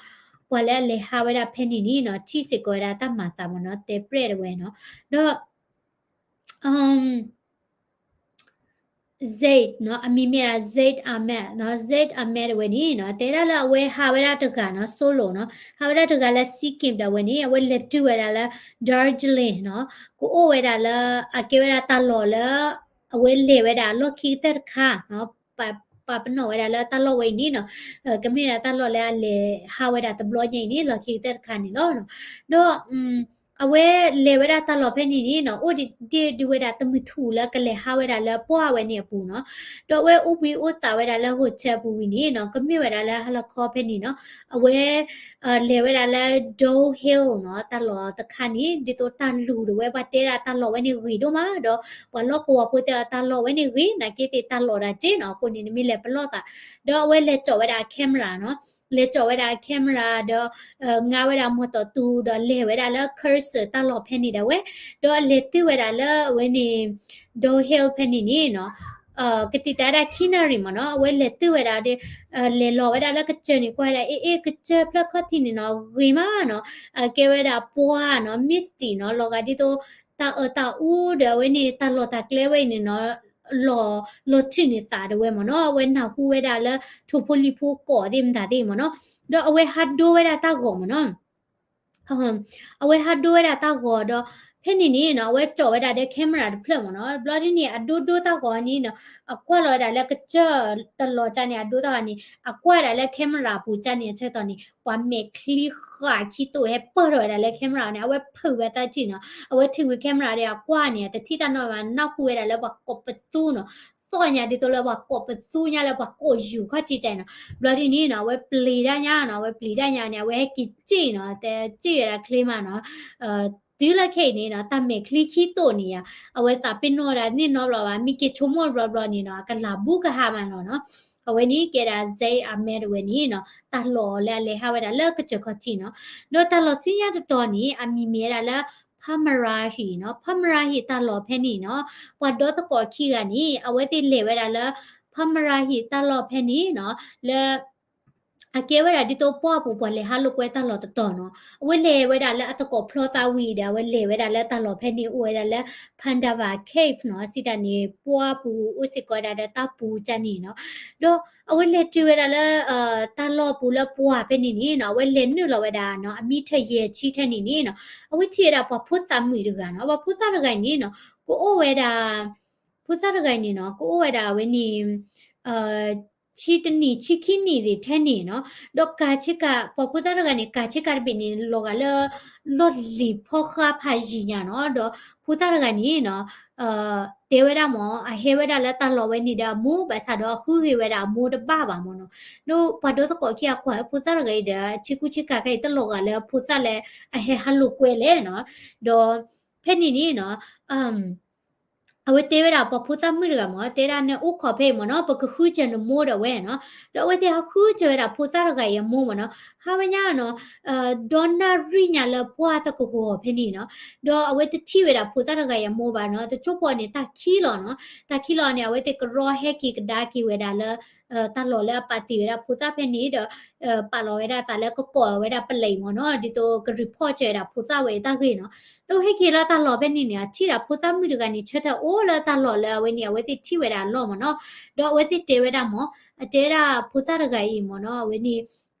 ပှၤလၢအလဲၤဟးဝဲဒၣ်ဖဲန့ၣ်န့ၣ်နီၤ ထံၣ်စ့ၢ်ကီးဝဲဒၣ်တၢ်မၤသးမ့ၢ်နီၤ တဲးပြဲၣ်တဝဲနီၤ, ဒီး Zaid နီၤ, အမံၤမ့ၢ်ဒၣ် Zaid Ahmed နီၤ, Zaid Ahmed တဝဲန့ၣ်နီၤ တဲဒၣ်လၢအဝဲဟးဝဲဒၣ်တဂၤနီၤ solo နီၤ, ဟးဝဲဒၣ်တဂၤလၢ Sikkim ဒၣ်ဝဲန့ၣ် အဝဲလဲၤတုၤဝဲဒၣ်လၢ Darjeeling နီၤ, ကအိၣ်ဝဲဒၣ်လၢ အကဲဝဲဒၣ်တၢ်လီၢ်လၢ အဝဲလဲၤဝဲဒၣ်လီၢ်ခံကတၢၢ်တခါနီၤ, ပာ်ပနီၣ်ဝဲဒၣ်လၢတၢ်လီၢ်ဝဲအံၤန့ၣ်နီၤ, ကမ့ၢ်ဒၣ်တၢ်လီၢ်လၢအလဲၤဟးဝဲဒၣ်တဘျီညါအံၤန့ၣ် လီၢ်ခံကတၢၢ်တခါန့ၣ်လီၤ. ဒီး အဝဲလဲၤဝဲဒၣ်တၢ်လီၢ်ဖဲန့ၣ်န့ၣ်နီၤ အိၣ်ဒံးဒံးဝဲဒၣ်တမုၢ်ထူၣ်လၢကလဲၤဟးဝဲဒၣ်လၢပှၢ်ဝဲန့ၣ်အပူၤနီၤ, ဒီးအဝဲအိၣ်ဘှံးအိၣ်သးဝဲဒၣ်လၢ hotel ပူၤဝံၤန့ၣ်နီၤ ကမ့ၢ်ဝဲဒၣ်လၢဟါလီၤခီဖဲန့ၣ်နီၤ, အဝဲ လဲၤဝဲဒၣ်လၢ Dore Hill နီၤ, တၢ်လီၢ်တခါန့ၣ် ဒ်သိးတၢ်လူၤတဝဲ ပှၤတဲဒၣ်တၢ်လီၢ်ဝဲန့ၣ်ဂ့ၤဒိၣ်မး ဒီးပှၤလီၢ်ကဝီၤဖိတဲအီၤတၢ်လီၢ်ဝဲန့ၣ်ဂ့ၤ နာ်က့သ့ၣ်တၢ်လီၢ်ဒၣ်က့နီၤ, အဃိန့ၣ် နမ့ၢ်လဲၤပလီၢ်သး, ဒီးအဝဲလဲၤကၠီၣ်ဝဲဒၣ် camera နီၤ, လဲၤကၠီၣ်ဝဲဒၣ် camera ဒီး ငါဝဲဒၣ်မီၢ်တီၢ်တူဒီးလဲၤဝဲဒၣ်လၢ Kherson တၢ်လီၢ်ဖဲန့ၣ်ဒၣ်ဝဲ, ဒီးအလဲၤတုၤဝဲဒၣ်လၢအဝဲန့ၣ် Dore Hill ဖဲန့ၣ်န့ၣ်နီၤ ကသံၣ်တၢ်ဒၣ်ခံနၣ်ရံၣ်မ့ၢ်နီၤ, အဝဲလဲၤတုၤဝဲဒၣ်ဒီး လဲၤလီၤဝဲဒၣ်လၢကစၢၢ်န့ၣ် ကွၢ်ဝဲဒၣ် အ့ အ့ ကစၢၢ်ဖျၢၣ်ခီၣ်ထံးန့ၣ်နီၤ ဂ့ၤမးနီၤ, အကဲဝဲဒၣ်ပှၢ်နီၤ misty နီၤ, လီၤဂာ်ဒ်သိး တၢ်အၢတၢ်အူဒီးအဝဲန့ၣ် တၢ်လီၢ်တၢ်ကျဲဝဲအံၤန့ၣ်နီၤ လီၤထုးန့ၢ်သးတဝဲမ့ၢ်နီၤ, အဝဲနၢ်ဟူဝဲဒၣ်လၢ ထိၣ်ဖိလံၤဖိကိးသ့ၣ်မတၤသ့ၣ်မ့ၢ်နီၤ, ဒီးအဝဲဟးဒိဝဲဒၣ်တၢ်ဂီၤမ့ၢ်နီၤ အဝဲဟးဒိဝဲဒၣ်တၢ်ဂီၤဒီး ဖဲန့ၣ်န့ၣ်နီၤ အဝဲကၠီၣ်ဝဲဒၣ်ဒီး camera တဖျၢၣ်မ့ၢ်နီၤ, ဘျီဒ်န့ၣ် အဒိဒိတၢ်ဂီၤန့ၣ်နီၤ အကွၢ်လီၤဝဲဒၣ်လၢကစၢၢ်တလီၤကၢ်န့ၣ် အဒိတၢ်ဂီၤန့ၣ် အကွၢ်ဝဲဒၣ်လၢ camera ပူၤကၢ်န့ၣ် အဆၢကတီၢ်န့ၣ် ပှၤမဲာ်ချံဃာ်ခံတိာ်ဟဲပၢၢ်ထီၣ်ဝဲဒၣ်လၢ camera န့ၣ် အဝဲဖုးဝဲတၢ်ထံၣ်နီၤ, အဝဲထုးဝံၤ camera ဒီးအကွၢ်န့ၣ် တထံၣ်တၢ်နီတမံၤဘၣ် နၢ်ဟူဝဲဒၣ်လၢပှၤကိးပသူနီၤ, သီၣ်ညါဒ်သိးလၢပှၤကိးပသူညါလၢပှၤကိးယူၤခီၣ်ထံးကၢ်နီၤ, ဘျီဒ်န့ၣ်နီၤ အဝဲပျံၤတၢ်ညါနီၤ, အဝဲပျံၤတၢ်ညါန့ၣ် အဝဲဟဲက့ၤစ့ၢ်နီၤ, တဲစ့ၢ်ဝဲဒၣ်ချ့မးနီၤ တုၤလၢခဲအံၤန့ၣ်နီၤ တၢ်မဲာ်ချံခံတိာ်န့ၣ်ဧါ, အဝဲသးပ့ၤနီၣ်ဒၣ်န့ၣ်နီတဘျီဘၣ်, မ့ၢ်က့ၤဆိကမိၣ်တဘျီဘျီန့ၣ်နီၤ အကလၤဘူးကဟါမးလီၤနီၤ, အဝဲန့ၣ်ကဲဒၣ် Zaid Ahmed တဝဲန့ၣ်နီၤ တၢ်လီၢ်လၢအလဲၤဟးဝဲဒၣ်လၢကစၢၢ်ခီၣ်ထံးနီၤ, ဒီးတၢ်လီၢ်ဆူညါတတီၤန့ၣ် အမံၤမ့ၢ်ဝဲဒၣ်လၢ Pamarahi နီၤ, Pamarahi တၢ်လီၢ်ဖဲန့ၣ်နီၤ, ပှၤဒီသကိးခံဂၤန့ၣ် အဝဲသ့ၣ်လဲၤဝဲဒၣ်လၢ Pamarahi တၢ်လီၢ်ဖဲန့ၣ်နီၤ လၢ အကဲဝဲဒၣ်ဒ်သိးပှၢ်ပူၤပှၤလဲၤဟးလိာ်ကွဲတၢ်လီၢ်တတီၤနီၤ, အဝဲလဲၤဝဲဒၣ်လၢအသကိးဖျီသးဝံၤဒီး အဝဲလဲၤဝဲဒၣ်လၢတၢ်လီၢ်ဖဲန့ၣ် အိၣ်ဝဲဒၣ်လၢ Pandava Cave နီၤ, စံးတၢ်န့ၣ် ပှၢ်ပူၤအိၣ်စ့ၢ်ကီးဝဲဒၣ်ဒီးတၢ်ပူၤကၢ်န့ၣ်နီၤ, ဒီးအဝဲလဲၤတုၤဝဲဒၣ်လၢ တၢ်လီၢ်ပူၤလၢပှၢ်ဖဲန့ၣ်န့ၣ်နီၤ အဝဲလဲၤနုာ်လီၤဝဲဒၣ်နီၤ အမံထၢၣ်ယဲၢ်ဆံထဲန့ၣ်န့ၣ်နီၤ အဝဲထံၣ်ဝဲဒၣ်ပှၤဖိသၣ်မုၣ်တဂၤနီၤ, ပှၤဖိသၣ်တဂၤန့ၣ်နီၤ ကအိၣ်ဝဲဒၣ် ဖိသၣ်တဂၤန့ၣ်နီၤ ကအိၣ်ဝဲဒၣ်အဝဲန့ၣ် ဆံတနံၣ်ဆံခံနံၣ်သ့ၣ်ထဲန့ၣ်နီၤ, ဒီးကၤဆ့ကၤ ပှၤဖိသၣ်တဂၤန့ၣ် ကၤဆ့ကၤတဘ့ၣ်န့ၣ် လီၤဂာ်လၢ လီၢ်လံၤဖီဃါဖးယံၤညါနီၤ, ဒီးဖိသၣ်တဂၤန့ၣ်နီၤ တဲဝဲဒၣ်မ့ၢ် အဟဲဝဲဒၣ်လၢတၢ်လီၢ်ဝဲန့ၣ်ဒီးအမိၢ် ဘၣ်ဆၣ်ဒီးအဃုဂ့ၤဝဲဒၣ်အမိၢ်တဘၣ်ဘၣ်မ့ၢ်နီၤ, ဒီးပှၤဒီသကိးခံဂၤကွၢ်ဖိသၣ်တဂၤအံၤဒီး ဆ့ကူဆ့ကၤခဲအံၤ တလီၤဂာ်လၢဖိသၣ်လၢအဟဲဟးလိာ်ကွဲလဲၣ်နီၤ, ဒီးဖဲန့ၣ်န့ၣ်နီၤ အဝဲတဲဝဲဒၣ်ပှၤဖိသၣ်မုၣ်တဂၤမ့ၢ် တဲဒၣ်နအိၣ်ခိးဖဲအံၤမ့ၢ်နီၤ ပကဃုစၢၤနမိၢ်ဒီးဝဲနီၤ, ဒီးအဝဲသ့ၣ်ဟးဃုစၢၤဝဲဒၣ်ဖိသၣ်တဂၤအံၤအမိၢ်မ့ၢ်နီၤ, ဟးဝဲညါနီၤ ဒီနၣ်ရံၣ်ညါလၢပှၢ်သကိးဂီၤဖဲန့ၣ်နီၤ, ဒီးအဝဲတထံၣ်ဝဲဒၣ်ဖိသၣ်တဂၤအံၤအမိၢ်ဘၣ်နီၤ, တကၠိဖိန့ၣ် တၢ်ခံးလီၤနီၤ, တၢ်ခံးလီၤန့ၣ် အဝဲသ့ၣ်ကရီဟဲက့ၤကဒါက့ၤဝဲဒၣ်လၢ တၢ်လီၢ်လၢအပာ်တ့ၢ်ဝဲဒၣ်ဖိသၣ်ဖဲန့ၣ်ဒီး ပာ်လီၤဝဲဒၣ်သးလၢကကိးဝဲဒၣ်ပလံးမ့ၢ်နီၤ, ဒ်သိးက report စၢၤဝဲဒၣ်ဖိသၣ်ဝဲအတၢ်ဂ့ၢ်နီၤ, ဒီးဟဲက့ၤလၢတၢ်လီၢ်ဖဲန့ၣ်န့ၣ် အထံၣ်ဒၣ်ဖိသၣ်မုၣ်တဂၤန့ၣ် ဆၢထၢၣ်အိၣ်လၢတၢ်လီၢ်လၢအဝဲန့ၣ် အဝဲသ့ၣ်ထံၣ်ဝဲဒၣ်အလီၢ်မ့ၢ်နီၤ, ဒီးအဝဲသ့ၣ်တဲဝဲဒၣ်မ့ၢ် အတဲဒၣ်ဖိသၣ်တဂၤအံၤမ့ၢ်နီၤ အဝဲန့ၣ်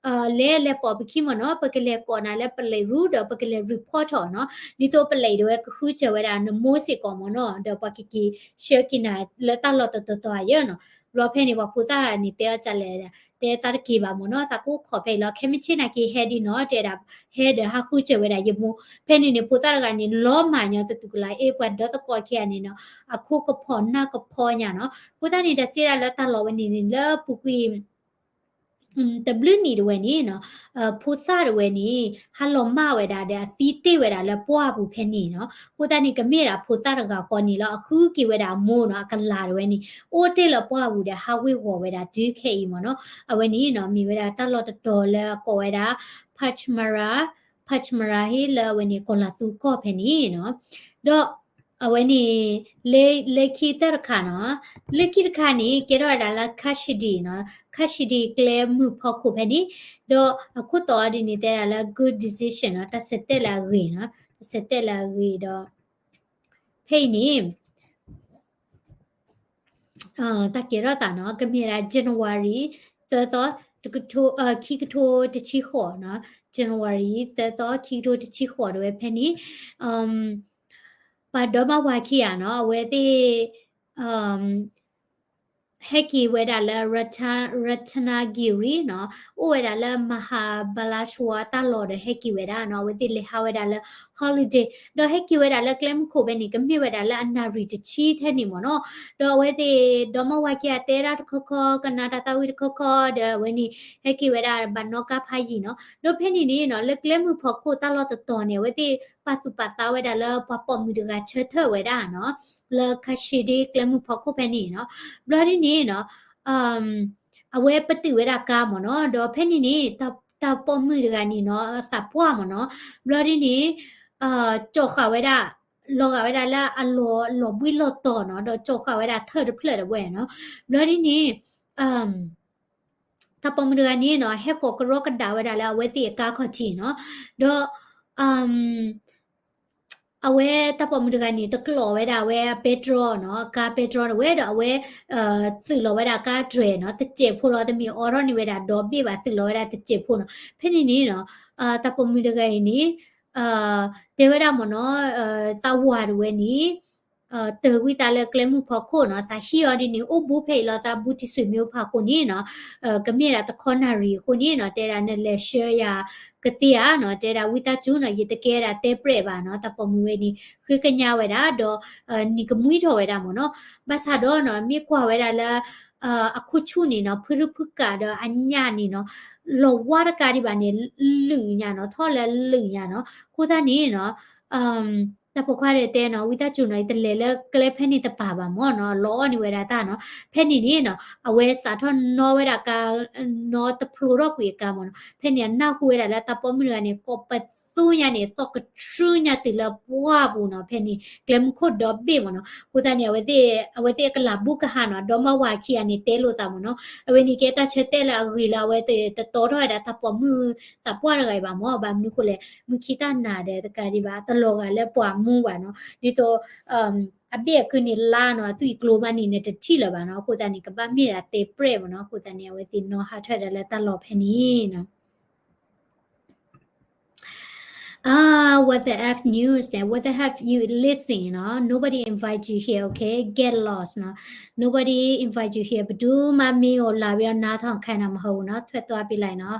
လဲၤလဲၤပိာ်ပခံမ့ၢ်နီၤ, ပကလဲၤကိးနၤလၢပလံးရူဒီး ပကလဲၤ report အီၤနီၤ, ဒ်သိးပလံးဒၣ်ဝဲကဃုစၢၤဝဲဒၣ်နမိၢ်စ့ၢ်ကီးမ့ၢ်နီၤ, ဒီးပှၤကက့ၤဆှၢက့ၤနၤလၢတၢ်လီၢ်တတီၤတီၤအယဲၢ်နီၤ. ဘျီဖဲန့ၣ် ပှၤဖိသၣ်န့ၣ်တဲအီၤဒ်လဲၣ်, တဲသးတက့ၤဘၣ်မ့ၢ်နီၤ, သးကအိၣ်ခိးဖဲအံၤလီၤ, ခဲမုၢ်ဆ့ၣ်နၤက့ၤဟဲဒံးနီၤ, တဲဒၣ် ဟဲဒီးဟးဃုစၢၤဝဲဒၣ်ယမိၢ်. ဖဲန့ၣ်န့ၣ် ဖိသၣ်တဂၤန့ၣ် လီၤမၢ်ညီ တတူၢ်ကလာ်အ့ၣ် ပှၤဒီသကိးခံဂၤန့ၣ်နီၤ, အခိၣ်ကဖီၣ်နၢ်ကဖီညါနီၤ. အဃိသတးန့ၣ် တၢ်စံးဒၣ်လၢတၢ်လီၢ်ဝဲန့ၣ်န့ၣ် လၢပူၤကွံာ် တဘျုးနံၣ်တဝဲန့ၣ်နီၤ, ဖိသၣ်တဝဲန့ၣ် ဟးလီၤမၢ်ဝဲဒၣ်ဒီးအသံတ့ၢ်ဝဲဒၣ်လၢပှၢ်ပူၤဖဲန့ၣ်နီၤ. အဃိသတးန့ၣ် ကမ့ၢ်ဒၣ်ဖိသၣ်တဂၤဃီန့ၣ်လီၤ အဃုက့ၤဝဲဒၣ်အမိၢ်နီၤ အကလၤတဝဲန့ၣ် အိၣ်တ့ၢ်လၢပှၢ်ပူၤဒီးဟးဝ့ၤဝီၤဝဲဒၣ်တုၤခဲအံၤမ့ၢ်နီၤ. အဝဲန့ၣ်နီၤ မ့ၢ်ဝဲဒၣ်တၢ်လီၢ်တတီၤလၢအကိးဝဲဒၣ် Pachmara, Pachmara ဟ့ၣ်လၢအဝဲန့ၣ် ကီၤလၤသူကီၢ်ဖဲန့ၣ်နီၤ. ဒီး အဝဲန့ၣ် လၢခံတၢ်တခါနီၤ, လၢခံတခါန့ၣ် ကဲထီၣ်ဝဲဒၣ်လၢ Kashidi နီၤ, Kashidi ကျဲမုၢ်ဖီခိၣ်ဖဲန့ၣ်, ဒီးအခိၣ်တီအီၤဒ်န့ၣ် တဲဒၣ်လၢ good decision နီၤ, တၢ်ဆၢတဲာ်လၢအဂ့ၤနီၤ, တၢ်ဆၢတဲာ်လၢအဂ့ၤဒီး ဖဲအံၤန့ၣ် တၢ်ကဲထီၣ်သးနီၤ ကမ့ၢ်ဝဲဒၣ် January သၢသီ တကထိ ခံကထိတဆံဃိးနီၤ, January သၢသီ ခံကထိတဆံဃိးတဝဲဖဲန့ၣ် ပှၤဒီမါဝၤခံဂၤနီၤ အဝဲသ့ၣ် ဟဲက့ၤဝဲဒၣ်လၢ Ratana-, Ratnagiri နီၤ, အိၣ်ဝဲဒၣ်လၢ Mahabaleshwar တၢ်လီၢ်ဒီးဟဲက့ၤဝဲဒၣ်နီၤ, အဝဲသ့ၣ်လဲၤဟးဝဲဒၣ်လၢ holiday ဒီးဟဲက့ၤဝဲဒၣ်လၢကျဲမုၢ်ခိၣ်ဖဲန့ၣ် ကမ့ၢ်ဝဲဒၣ်လၢအနၣ်ရံၣ်တဆံထဲန့ၣ်မ့ၢ်နီၤ, ဒီးအဝဲသ့ၣ်ဒီမါဝၤခံဂၤတဲဒၣ်တခီခီ ကနၣ်တၢ်သးဝံၣ်တခီခီ ဒီးအဝဲန့ၣ် ဟဲက့ၤဝဲဒၣ်ဘၣ်နီၣ်ကါဖးယံာ်နီၤ, ဒီးဖဲန့ၣ်န့ၣ်နီၤ လၢကျဲမုၢ်ဖီခိၣ်တၢ်လီၢ်တတီၤန့ၣ် အဝဲသ့ၣ်ပာ်သူၣ်ပာ်သးဝဲဒၣ်လၢပှၤပိာ်မုၣ်တဂၤဆၢထၢၣ်ဝဲဒၣ်နီၤ လၢ Kashidi ကျဲမုၢ်ဖီခိၣ်ဖဲန့ၣ်နီၤ, ဘျီဒ်န့ၣ်နီၤ အဝဲပတုာ်ဝဲဒၣ်ကါမ့ၢ်နီၤ, ဒီးဖဲန့ၣ်န့ၣ် တၢ်ပိာ်မုၣ်တဂၤန့ၣ်နီၤ သးပှၢ်မ့ၢ်နီၤ, ဘျီဒ်န့ၣ် ကၠီၤဃာ်ဝဲဒၣ် လီၤဂာ်ဝဲဒၣ်လၢအလီၤ လီၤဘှံးလီၤတီၤနီၤ, ဒီးကၠီၤဃာ်ဝဲဒၣ်ထၢၣ်တဖျၢၣ်တဝဲနီၤ, ဘျီဒ်န့ၣ် တၢ်ပိာ်မုၣ်တဂၤန့ၣ်နီၤ ဟဲဃီၤကရီကဒးဝဲဒၣ်လၢအဝဲသ့ၣ်အကါခီၣ်ထံးနီၤ, ဒီး အဝဲတၢ်ပိာ်မုၣ်တဂၤန့ၣ် တကျိးဝဲဒၣ်အဝဲအပဲတြီနီၤ, အကါပဲတြီတဝဲဒီးအဝဲ သုးလီၤဝဲဒၣ်အကါတြဲၤနီၤ, တစဲးဖိလီၤ တမ့ၢ်အိးထီၣ်န့ၢ်ဝဲဒၣ်ဒီဘ့ၣ်ဘၣ် သုးလီၤဝဲဒၣ်တစဲးဖိနီၤ, ဖဲန့ၣ်န့ၣ်နီၤ တၢ်ပိာ်မုၣ်တဂၤအံၤန့ၣ် တဲဝဲဒၣ်မ့ၢ်နီၤ သးဝၤတဝဲန့ၣ် တၢၤကွံာ်သးလၢကျဲမုၢ်ဖီခိၣ်နီၤ, သးဟံးအီၤဒ်န့ၣ် အိၣ်ဘူးဖဲအံၤလီၤ သးဘူးတံၢ်ဆွေမျိုးဖးဃိန့ၣ်နီၤ, ကမ့ၢ်ဒၣ်တခီနၣ်ရံၣ်အဃိန့ၣ်နီၤ, တဲဒၣ်နလဲၤဆှၢယၤကသ့ဧါနီၤ, တဲဒၣ်ဝံသးစူၤနီၤ ယတကဲဒၣ်တဲပြဲၣ်ဘၣ်နီၤ, တၢ်ပိာ်မုၣ်ဝဲန့ၣ် ဃ့ကညးဝဲဒၣ်ဒီး နံၤကမှံထီၣ်ဝဲဒၣ်မ့ၢ်နီၤ, ဘၣ်ဆၣ်ဒီးနီၤ မ့ၢ်ကွၢ်ဝဲဒၣ်လၢ အခိၣ်ဆူၣ်န့ၣ်နီၤ ဖုရူဖုကးဒီးအညၣ်န့ၣ်နီၤ လီၤဝါတကးဒံးဘၣ်န့ၣ် လုာ်ညါနီၤ, ထီၣ်လၢလုာ်ညါနီၤ, အဃိသတးန့ၣ်နီၤ တၢ်ပိာ်ခွါဒီးတဲနီၤ ဝံသးစူၤနီၤ ယတလဲၤလၢကျဲဖဲန့ၣ်တပၤဘၣ်မ့ၢ်နီၤ, လီၤအီၣ်န့ၢ်ဝဲဒၣ်တၢ်နီၤ, ဖဲန့ၣ်န့ၣ်နီၤ အဝဲစးထီၣ်နီၣ်ဝဲဒၣ်ကါ နီၣ်တဖျိထီၣ်ကွံာ်အကါမ့ၢ်နီၤ, ဖဲန့ၣ်အနၢ်ဟူဝဲဒၣ်လၢတၢ်ပိာ်မုၣ်တဂၤန့ၣ် ကိးပသူညါန့ၣ် သီၣ်ကတြူညါတုၤလၢပှၢ်ပူၤနီၤ, ဖဲန့ၣ် ကျဲမုၢ်ခိၣ်ဒီဘ့ၣ်မ့ၢ်နီၤ, အဃိသတးန့ၣ် အဝဲသ့ၣ် အဝဲသ့ၣ်အကလၤဘူးကဟါနီၤ, ဒီမါဝၤခံဂၤန့ၣ်တဲလိာ်သးမ့ၢ်နီၤ, အဝဲန့ၣ်ကဲတၢ်ဆၢတဲာ်လၢအဂ့ၤလၢအဝဲသ့ၣ်တတီထီၣ်ဝဲဒၣ်တၢ်ပိာ်မုၣ်သးပှၢ်တဂၤအံၤဘၣ်မ့ၢ်, ဘၣ်မနုၤဃိလဲၣ် မုၢ်ခံတၢ်နၤဒီးတကးဒံးဘၣ် တလီၤဂာ်လၢပှၤမူဘၣ်နီၤ, ဒ်သိး အဘ့ၣ်အကုၢ်န့ၣ်လါနီၤ, အသွံၣ်အကျိၤမးန့ၣ် နတထံၣ်လၢၤဘၣ်နီၤ, အဃိသတးန့ၣ် ကဘၣ်မ့ၢ်ဒၣ်တဲပြဲၣ်မ့ၢ်နီၤ, အဃိသတးန့ၣ် အဝဲသ့ၣ်နီၣ်ဟးထီၣ်ဝဲဒၣ်လၢတၢ်လီၢ်ဖဲန့ၣ်နီၤ. Ah, what the F news န့ၣ်, what the have you listen နီၤ, nobody invite you here, okay, get lost နီၤ, nobody invite you here, ဘယ်သူမှမင်းကိုလာပြီးတော့နားထောင်ခိုင်းတာမဟုတ်ဘူးနီၤ, ထွက်သွားပြီလိုက်နီၤ.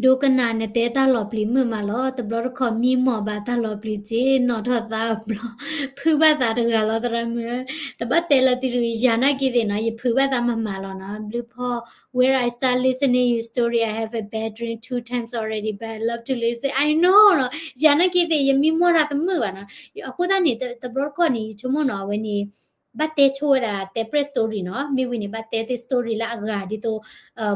ဒိကနၣ်နတဲတၢ်လီၤပျံၤမုာ်မးလီၤ, တဘျီတခီၣ်မံမီၢ်ဘၣ်တၢ်လီၤပျံၤစ့ၢ်, နီၣ်ထီၣ်သးဘျီ, ဖုးဘၣ်သးတဂၤလီၤ သရၣ်မုၣ်, တဘၣ်တဲလၢသုတဂ့ၤ, ယၤနာ်က့သ့ၣ်နီၤ, ယဖုးဘၣ်သးမးမးလီၤနီၤ, Blue Paul, where I start listening your story, I have a bad dream two times already, but I love to listen, I know နီၤ, ယၤနာ်က့သ့ၣ် ယမံမီၢ်တၢ်တမုာ်ဘၣ်နီၤ, အဃိသတးန့ၣ် တဘျီတခီၣ်န့ၣ် ယဆိကမိၣ်နီၤ, အဝဲန့ၣ် ဘၣ်တဲဆိဝဲဒၣ် တဲပြဲၣ် story နီၤ, မ့ၢ်ဝံၤန့ၣ် ဘၣ်တဲသ့ story လၢအဂၤဒ်သိး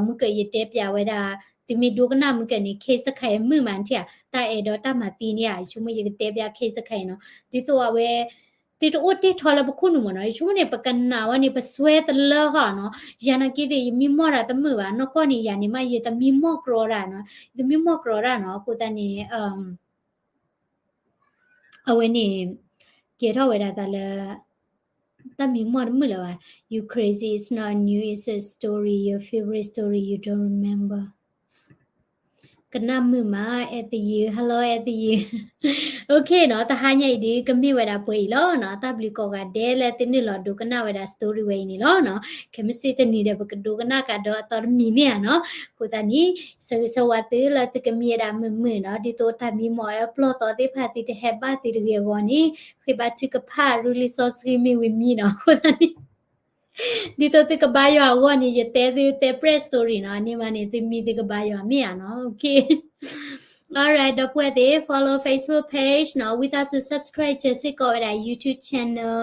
မုၢ်ကၢၢ်ယတဲပျးဝဲဒၣ် သုမ့ၢ်ဒိကနၣ်မုၢ်ကၢၢ်န့ၣ် case တခါအံၤမုာ်မးထံၣ်ဧါ, တၢ်အဲၣ်ဒိးတၢ်မၤသံန့ၣ်ဧါ, ယဆိကမိၣ်ယကတဲပျး case တခါအံၤနီၤ, ဒ်သိးအဝဲ သုတအိၣ်တ့ၢ်ထီလၢပခိၣ်နူာ်မ့ၢ်နီၤ, ယဆိကမိၣ်န့ၣ် ပကနၣ်ဝဲန့ၣ် ပစွဲတလၢဃီနီၤ, ယၤနာ်က့သ့ၣ် ယမံမီၢ်တၢ်တမုာ်ဘၣ်, နီၢ်ကီၢ်န့ၣ် ယၤန့ၣ်မး ယတမံမီၢ်ကြီတၢ်နီၤ, ယတမံမီၢ်ကြီတၢ်နီၤ, အဃိသတးန့ၣ် အဝဲန့ၣ် ကဲထီၣ်ဝဲဒၣ်သးလၢ တၢ်မံမီၢ်တမုာ်လၢၤဘၣ်, you crazy, it's not new, it's a story, your favorite story, you don't remember. ကနၣ်မုာ်မး အဲသယု, hello အဲသယု, okay နီၤ, တဟါညါအံၤဒုး ကမ့ၢ်ဝဲဒၣ်ပှဲၤအံၤလီၤနီၤ, တၢ်ဘျုးကိးဂၤဒဲးလၢသုနုာ်လီၤဒိကနၣ်ဝဲဒၣ် story ဝဲအံၤန့ၣ်လီၤနီၤ, ခဲမုၢ်ဆ့ၣ်တနံၤဒီး ပကဒိကနၣ်ကဒီးအသီတမံၤမ့ၢ်ဧါနီၤ, အဃိသတးန့ၣ် ဆၢဂ့ၤဆၢဝါသုလၢသုကမံဝဲဒၣ်မုာ်မုာ်နီၤ, ဒ်သိးတၢ်မံမီၢ်အပျီၢ်သီသ့ၣ်တဖၣ်သုတဟဲဘၣ်သုတဂ့ၤအဂီၢ်န့ၣ်, ဃ့ဘါထုကဖၣ် ရူလံစီဆှံမ့ၢ်ဝံၤမံနီၤ, အဃိသတးန့ၣ် ဒ်သိးသုကဘါယွၤအဂီၢ်န့ၣ် ယတဲသုတဲပြဲၢ် story နီၤ, န့ၢ်မးန့ၣ် သုမံသုကဘါယွၤမ့ၢ်ဧါနီၤ, okay. Alright, ဒီပုၢ်ဝဲၢ်သ့ၣ် follow Facebook page နီၤ, ဝံသးစူၤ subscribe စဲးစ့ၢ်ကီးဝဲဒၣ် YouTube channel,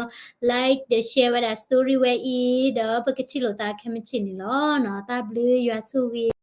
like ဒီး share ဝဲဒၣ် story ဝဲအံၤ, ဒီးပကထံၣ်လိာ်သးခဲမုၢ်ဆ့ၣ်န့ၣ်လီၤနီၤ, တၢ်ဘျုးယွၤဆိၣ်ဂ့ၤ